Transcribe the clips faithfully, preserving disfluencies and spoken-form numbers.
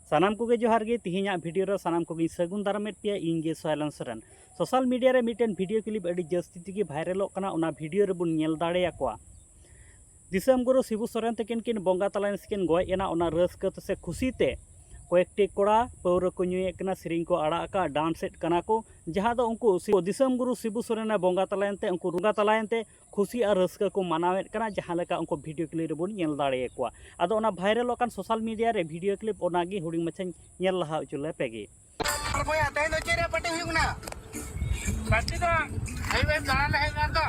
ᱥᱟᱱᱟᱢ ᱠᱚᱜᱮ ᱡᱚᱦᱟᱨ ᱜᱮ᱾ ᱛᱤᱦᱤᱧᱟᱜ ᱵᱷᱤᱰᱤᱭᱳ ᱨᱮ ᱥᱟᱱᱟᱢ ᱠᱚᱜᱮᱧ ᱥᱟᱹᱜᱩᱱ ᱫᱟᱨᱟᱢᱮᱫ ᱯᱮᱭᱟ᱾ ᱤᱧ ᱜᱮ ᱥᱚᱭᱞᱚᱱ ᱥᱚᱨᱮᱱ᱾ ᱥᱳᱥᱟᱞ ᱢᱤᱰᱤᱭᱟ ᱨᱮ ᱢᱤᱫᱴᱮᱱ ᱵᱷᱤᱰᱤᱭᱳ ᱠᱞᱤᱯ ᱟᱹᱰᱤ ᱡᱟᱹᱥᱛᱤ ᱛᱮᱜᱮ ᱵᱷᱟᱭᱨᱟᱞᱚᱜ ᱠᱟᱱᱟ᱾ ᱚᱱᱟ ᱵᱷᱤᱰᱤᱭᱳ ᱨᱮᱵᱚᱱ ᱧᱮᱞ ᱫᱟᱲᱮᱭᱟᱠᱚᱣᱟ ᱫᱤᱥᱚᱢ ᱜᱩᱨᱩ ᱥᱤᱵᱩ ᱥᱚᱨᱮᱱ ᱛᱟᱹᱠᱤᱱ ᱠᱤᱱ ᱵᱚᱸᱜᱟ ᱛᱟᱞᱟᱭᱮᱱ ᱥᱮᱠᱤᱱ ᱜᱚᱡ ᱮᱱᱟ᱾ ᱚᱱᱟ ᱨᱟᱹᱥᱠᱟᱹ ᱛᱮ ᱥᱮ ᱠᱷᱩᱥᱤ ᱛᱮ ᱠᱚᱭᱮᱠᱴᱤ ᱠᱚᱲᱟ ᱯᱟᱹᱣᱨᱟᱹ ᱠᱚ ᱧᱩᱭᱮᱫ ᱠᱟᱱᱟ, ᱥᱮᱨᱮᱧ ᱠᱚ ᱟᱲᱟᱜ ᱟᱠᱟᱫ, ᱰᱟᱱᱥ ᱮᱫ ᱠᱟᱱᱟ ᱠᱚ, ᱡᱟᱦᱟᱸ ᱫᱚ ᱩᱱᱠᱩ ᱥᱤ-, ᱫᱤᱥᱚᱢ ᱜᱩᱨᱩ ᱥᱤᱵᱩ ᱥᱚᱨᱮᱱᱮ ᱵᱚᱸᱜᱟ ᱛᱟᱞᱟᱭᱮᱱ ᱛᱮ ᱩᱱᱠᱩ ᱵᱚᱸᱜᱟ ᱛᱟᱞᱟᱭᱮᱱ ᱛᱮ ᱠᱷᱩᱥᱤ ᱟᱨ ᱨᱟᱹᱥᱠᱟᱹ ᱠᱚ ᱢᱟᱱᱟᱣᱮᱫ ᱠᱟᱱᱟ, ᱡᱟᱦᱟᱸ ᱞᱮᱠᱟ ᱩᱱᱠᱩ ᱵᱷᱤᱰᱤᱭᱳ ᱠᱞᱤᱯ ᱨᱮᱵᱚᱱ ᱧᱮᱞ ᱫᱟᱲᱮᱭᱟᱠᱚᱣᱟ᱾ ᱟᱫᱚ ᱚᱱᱟ ᱵᱷᱟᱭᱨᱟᱞᱚᱜ ᱠᱟᱱ ᱥᱳᱥᱟᱞ ᱢᱤᱰᱤᱭᱟ ᱨᱮ ᱵᱷᱤᱰᱤᱭᱳ ᱠᱞᱤᱯ, ᱚᱱᱟᱜᱮ ᱦᱩᱰᱤᱧ ᱢᱟᱪᱷᱟᱧ ᱧᱮᱞ ᱞᱟᱦᱟ ᱦᱚᱪᱚ ᱞᱮᱯᱮ ᱜᱮ᱾ ᱟᱨ ᱵᱚᱭᱦᱟ, ᱛᱮᱦᱮᱧ ᱫᱚ ᱪᱮᱫ ᱨᱮᱭᱟᱜ ᱯᱟᱨᱴᱤ ᱦᱩᱭᱩᱜ ᱠᱟᱱᱟ? ᱯᱟᱨᱴᱤ ᱫᱚ ᱟᱹᱭᱩᱵ ᱟᱹᱭᱩᱵ ᱫᱟᱬᱟᱱ ᱞᱮ ᱦᱮᱡ ᱞᱮᱱᱟ ᱛᱚ᱾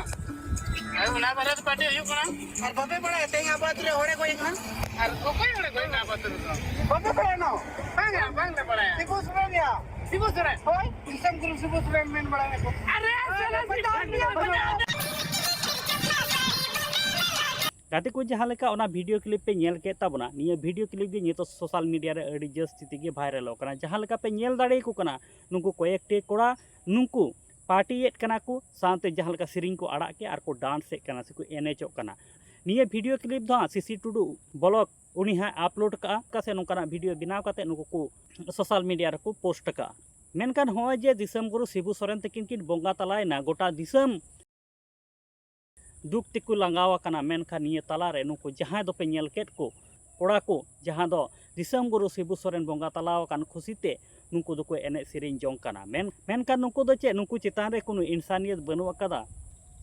ᱟᱹᱭᱩᱵ ᱚᱱᱟ ᱵᱟᱨᱦᱮ ᱫᱚ ᱯᱟᱨᱴᱤ ᱦᱩᱭᱩᱜ ᱠᱟᱱᱟ᱾ ᱟᱨ ᱵᱟᱯᱮ ᱵᱟᱲᱟᱭᱟ ᱛᱮᱦᱮᱧ ᱟᱵᱚ ᱟᱹᱛᱩ ᱨᱮ ᱦᱚᱲᱮ ᱜᱚᱡ ᱮᱱᱟ? ᱟᱨ ᱚᱠᱚᱭ ᱦᱚᱲᱮ ᱜᱚᱡ ᱮᱱᱟ ᱟᱵᱚ ᱟᱹᱛᱩ ᱨᱮᱫᱚ? ᱵᱟᱯᱮ ᱵᱟᱲᱟᱭᱟ ᱱᱚᱣᱟ? ᱵᱟᱝᱟ, ᱵᱟᱝᱞᱮ ᱵᱟᱲᱟᱭᱟ᱾ ᱥᱤᱵᱩ ᱥᱚᱨᱮᱱ ᱭᱟ᱾ ᱥᱤᱵᱩ ᱥᱚᱨᱮᱱ? ᱦᱳᱭ, ᱫᱤᱥᱚᱢ ᱜᱩᱨᱩ ᱥᱤᱵᱩ ᱥᱚᱨᱮᱱ ᱢᱮᱱ ᱵᱟᱲᱟᱭ ᱢᱮ᱾ ᱟᱨᱮ, ᱟᱨᱮ, ᱟᱨᱮ, ᱟᱨᱮ, ᱟᱨᱮ, ᱟᱨᱮ, ᱟᱨᱮ᱾ ᱜᱟᱛᱮ ᱠᱚ, ᱡᱟᱦᱟᱸ ᱞᱮᱠᱟ ᱚᱱᱟ ᱵᱷᱤᱰᱤᱭᱳ ᱠᱞᱤᱯ ᱯᱮ ᱧᱮᱞ ᱠᱮᱫ ᱛᱟᱵᱚᱱᱟ, ᱱᱤᱭᱟᱹ ᱵᱷᱤᱰᱤᱭᱳ ᱠᱞᱤᱯ ᱜᱮ ᱱᱤᱛᱚᱜ ᱥᱳᱥᱟᱞ ᱢᱤᱰᱤᱭᱟ ᱨᱮ ᱟᱹᱰᱤ ᱡᱟᱹᱥᱛᱤ ᱛᱮᱜᱮ ᱵᱷᱟᱭᱨᱟᱞᱚᱜ ᱠᱟᱱᱟ᱾ ᱡᱟᱦᱟᱸ ᱞᱮᱠᱟ ᱯᱮ ᱧᱮᱞ ᱫᱟᱲᱮᱭᱟᱠᱚ ᱠᱟᱱᱟ, ᱱᱩᱠᱩ ᱠᱚᱭᱮᱠᱴᱤ ᱠᱚᱲᱟ, ᱱᱩᱠᱩ ᱯᱟᱨᱴᱤᱭᱮᱫ ᱠᱟᱱᱟ ᱠᱚ, ᱥᱟᱶᱛᱮ ᱡᱟᱦᱟᱸ ᱞᱮᱠᱟ ᱥᱮᱨᱮᱧ ᱠᱚ ᱟᱲᱟᱜ ᱠᱮᱫ ᱟᱨ ᱠᱚ ᱰᱟᱱᱥ ᱮᱫ ᱠᱟᱱᱟ ᱥᱮᱠᱚ ᱮᱱᱮᱡᱚᱜ ᱠᱟᱱᱟ᱾ ᱱᱤᱭᱟᱹ ᱵᱷᱤᱰᱤᱭᱳ ᱠᱞᱤᱯ ᱫᱚ ᱦᱟᱸᱜ ᱥᱤᱥᱤ ᱴᱩᱰᱩ ᱵᱞᱚᱜ ᱩᱱᱤ ᱦᱟᱸᱜ ᱟᱯᱞᱳᱰ ᱠᱟᱜᱼᱟ᱾ ᱚᱠᱟ ᱥᱮ ᱱᱚᱝᱠᱟᱱᱟᱜ ᱵᱷᱤᱰᱤᱭᱳ ᱵᱮᱱᱟᱣ ᱠᱟᱛᱮ ᱱᱩᱠᱩ ᱠᱚ ᱥᱳᱥᱟᱞ ᱢᱤᱰᱤᱭᱟ ᱨᱮᱠᱚ ᱯᱳᱥᱴ ᱠᱟᱜᱼᱟ᱾ ᱢᱮᱱᱠᱷᱟᱱ ᱱᱚᱜᱼᱚᱭ ᱡᱮ ᱫᱤᱥᱚᱢ ᱜᱩᱨᱩ ᱥᱤᱵᱩ ᱥᱚᱨᱮᱱ ᱛᱟᱹᱠᱤᱱ ᱠᱤᱱ ᱵᱚᱸᱜᱟ ᱛᱟᱞᱟᱭᱮᱱᱟ, ᱜᱚᱴᱟ ᱫᱤᱥᱚᱢ ᱫᱩᱠ ᱛᱮᱠᱚ ᱞᱟᱸᱜᱟᱣ ᱟᱠᱟᱱᱟ, ᱢᱮᱱᱠᱷᱟᱱ ᱱᱤᱭᱟᱹ ᱛᱟᱞᱟᱨᱮ ᱱᱩᱠᱩ ᱡᱟᱦᱟᱸᱭ ᱫᱚᱯᱮ ᱧᱮᱞ ᱠᱮᱫ ᱠᱚ ᱠᱚᱲᱟ ᱠᱚ, ᱡᱟᱦᱟᱸ ᱫᱚ ᱫᱤᱥᱚᱢ ᱜᱩᱨᱩ ᱥᱤᱵᱩ ᱥᱚᱨᱮᱱ ᱵᱚᱸᱜᱟ ᱛᱟᱞᱟᱣ ᱟᱠᱟᱱ ᱠᱷᱩᱥᱤ ᱛᱮ ᱱᱩᱠᱩ ᱫᱚᱠᱚ ᱮᱱᱮᱡ ᱥᱮᱨᱮᱧ ᱡᱚᱝ ᱠᱟᱱᱟ᱾ ᱢᱮᱱ-, ᱢᱮᱱᱠᱷᱟᱱ ᱱᱩᱠᱩ ᱫᱚ ᱪᱮᱫ, ᱱᱩᱠᱩ ᱪᱮᱛᱟᱱ ᱨᱮ ᱠᱳᱱᱳ ᱤᱱᱥᱟᱱᱤᱭᱚᱛ ᱵᱟᱹᱱᱩᱜ ᱟᱠᱟᱫᱟ?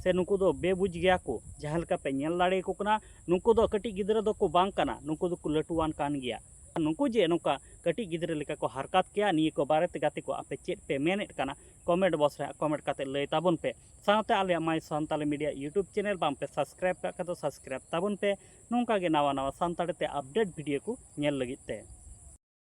ᱥᱮ ᱱᱩᱠᱩ ᱫᱚ ᱵᱮᱵᱩᱡᱽ ᱜᱮᱭᱟ ᱠᱚ? ᱡᱟᱦᱟᱸ ᱞᱮᱠᱟ ᱯᱮ ᱧᱮᱞ ᱫᱟᱲᱮᱭᱟᱠᱚ ᱠᱟᱱᱟ, ᱱᱩᱠᱩ ᱫᱚ ᱠᱟᱹᱴᱤᱡ ᱜᱤᱫᱽᱨᱟᱹ ᱫᱚᱠᱚ ᱵᱟᱝ ᱠᱟᱱᱟ, ᱱᱩᱠᱩ ᱫᱚᱠᱚ ᱞᱟᱹᱴᱩᱣᱟᱱ ᱠᱟᱱ ᱜᱮᱭᱟ᱾ ᱱᱩᱠᱩ ᱡᱮ ᱱᱚᱝᱠᱟ ᱠᱟᱹᱴᱤᱡ ᱜᱤᱫᱽᱨᱟᱹ ᱞᱮᱠᱟ ᱠᱚ ᱦᱟᱨᱠᱟᱛ ᱠᱮᱭᱟ, ᱱᱤᱭᱟᱹ ᱠᱚ ᱵᱟᱨᱮᱛᱮ ᱜᱟᱛᱮ ᱠᱚ ᱟᱯᱮ ᱪᱮᱫ ᱯᱮ ᱢᱮᱱᱮᱫ ᱠᱟᱱᱟ? ᱠᱚᱢᱮᱱᱴ ᱵᱚᱠᱥ ᱨᱮ ᱠᱚᱢᱮᱱᱴ ᱠᱟᱛᱮ ᱞᱟᱹᱭ ᱛᱟᱵᱚᱱ ᱯᱮ᱾ ᱥᱟᱶᱛᱮ ᱟᱞᱮᱭᱟᱜ My Santali Media YouTube channel ᱵᱟᱝ ᱯᱮ ᱥᱟᱵᱥᱠᱨᱟᱭᱤᱵ ᱠᱟᱜ ᱠᱷᱟᱡ ᱫᱚ ᱥᱟᱵᱥᱠᱨᱟᱭᱤᱵ ᱛᱟᱵᱚᱱ ᱯᱮ, ᱱᱚᱝᱠᱟ ᱜᱮ ᱱᱟᱣᱟ ᱱᱟᱣᱟ ᱥᱟᱱᱛᱟᱲᱤ ᱛᱮ ᱟᱯᱰᱮᱴ ᱵᱷᱤᱰᱤᱭᱳ ᱠᱚ ᱧᱮᱞ ᱞᱟᱹᱜᱤᱫ ᱛᱮ᱾